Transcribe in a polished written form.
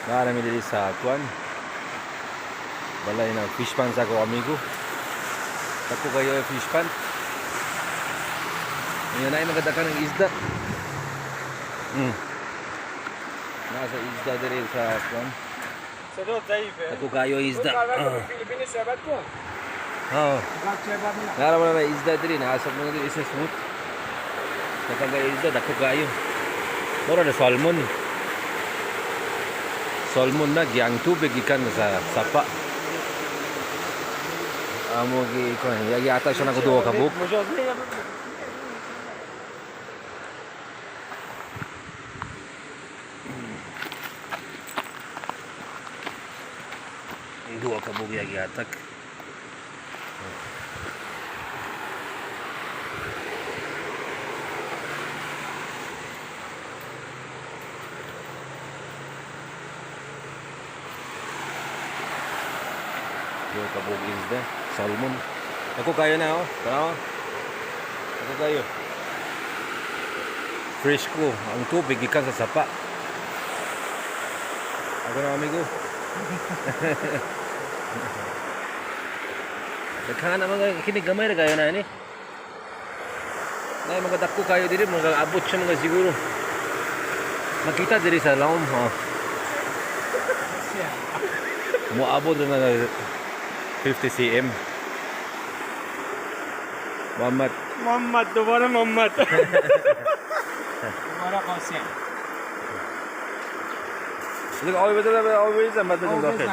Naa mi diri sa kuan. Balay na fish pond sa ako amigo. Dako kayo yung fish pond. Ngayon ay maganda ng isda. Nasa isda diri sa kuan. صدا ضعیفه. Dako kayo isda. Ah. فیلیپین صحبت کن. Oh. قد صحبت نه. Nara mo na isda diri, nasa mo na diri sa smooth. Dako kayo isda, dako kayo. Mura na salmon. Salmon na giyang tubig gikan sa sapa. Amo gi kon yagi ata siya na duha ka buok. مجاز نه. Duha ka buok yagi atak. Duha ka buok isda, salmon. Ako kayo na oh. Tara. Ako kayo. Fresh ko ang tubig gikan sa sapa. Ako na amigo. Daghan na mga kini gamay ra kayo na ni. Nay mga dako kayo diri, mga abot siya mga siguro. Makita diri sa laom ha. Moabot na mga 50 cm. Muhammad. محمد دوباره محمد دوباره قاسم. Look, always, always, always, Always.